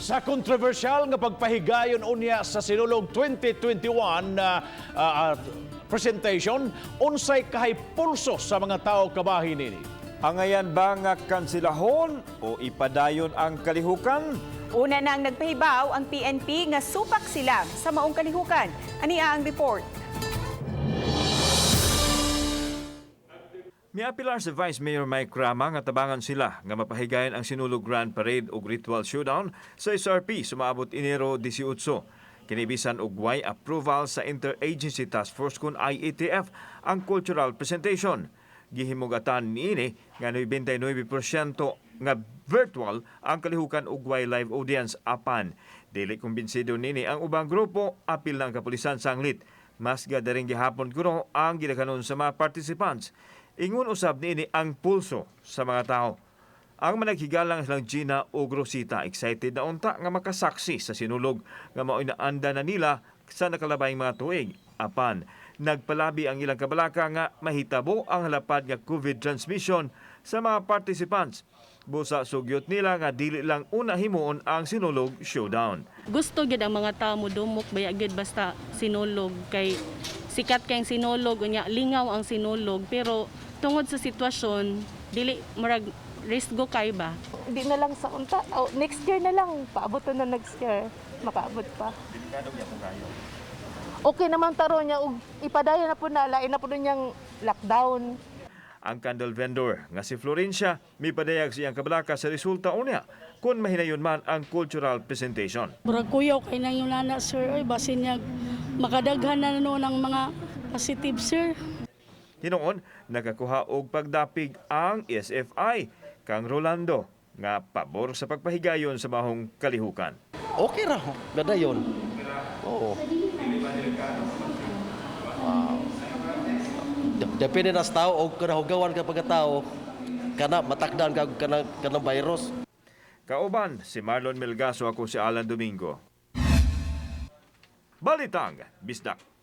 Sa kontrobersyal nga pagpahigayon unya sa Sinulog 2021 na presentation, unsay kahay pulso sa mga tao kabahin nini? Angayan ba nga kansilahon o ipadayon ang kalihukan? Una nang nagpahibaw ang PNP nga supak sila sa maong kalihukan. Ania ang report. Miapilar si Vice Mayor Mike Rama nga tabangan sila nga mapahigayon ang Sinulog Grand Parade ug Ritual Showdown sa SRP sumaabot Enero 18. Kini bisan og way approval sa Interagency Task Force kon IATF ang cultural presentation. Gihimugatan niini nga 99% nga virtual ang kalihukan ug way live audience, apan dili kumbinsido nini ang ubang grupo, apil ng kapulisan sanglit. Mas gadaring gihapon kuno ang gidaghanon sa mga participants. Ingon usab niini ang pulso sa mga tao. Ang managhigalang silang Gina ug Rosita, excited na unta nga makasaksi sa Sinulog nga mao'y naanda na nila sa nakalabayng mga tuig. Apan nagpalabi ang ilang kabalaka nga mahitabo ang halapad nga COVID transmission sa mga participants. Busa sugyot nila nga dili lang una himuon ang Sinulog Showdown. Gusto gid ang mga tao mo dumok baya gid basta Sinulog, kay sikat kay Sinulog, unya lingaw ang Sinulog, pero tungod sa sitwasyon, dili, murag risgo kay ba. Hindi na lang sa unta. Oh, next year na lang. Paabot na next year. Makaabot pa. Okay naman taro niya. Ug ipadayon na po na. Lain na po niyang lockdown. Ang candle vendor nga si Florencia, mipadayag siyang kabalaka sa resulta unya kung mahinayon man ang cultural presentation. Murag kuyaw kay nang yung nana, sir. Oy, basin niya makadaghan na noon ang mga positive, sir. Hinuon, nakakuha og pagdapig ang SFI kang Rolando nga pabor sa pagpahigayon sa mahong kalihukan. Okay ra, gadayon. Oo. Wow. Depende na sa tao o kanahugawan ka pagkatao, kana matakdan ka kanang kanang virus. Kauban si Marlon Melgaso, ako si Alan Domingo. Balitang Bisdak.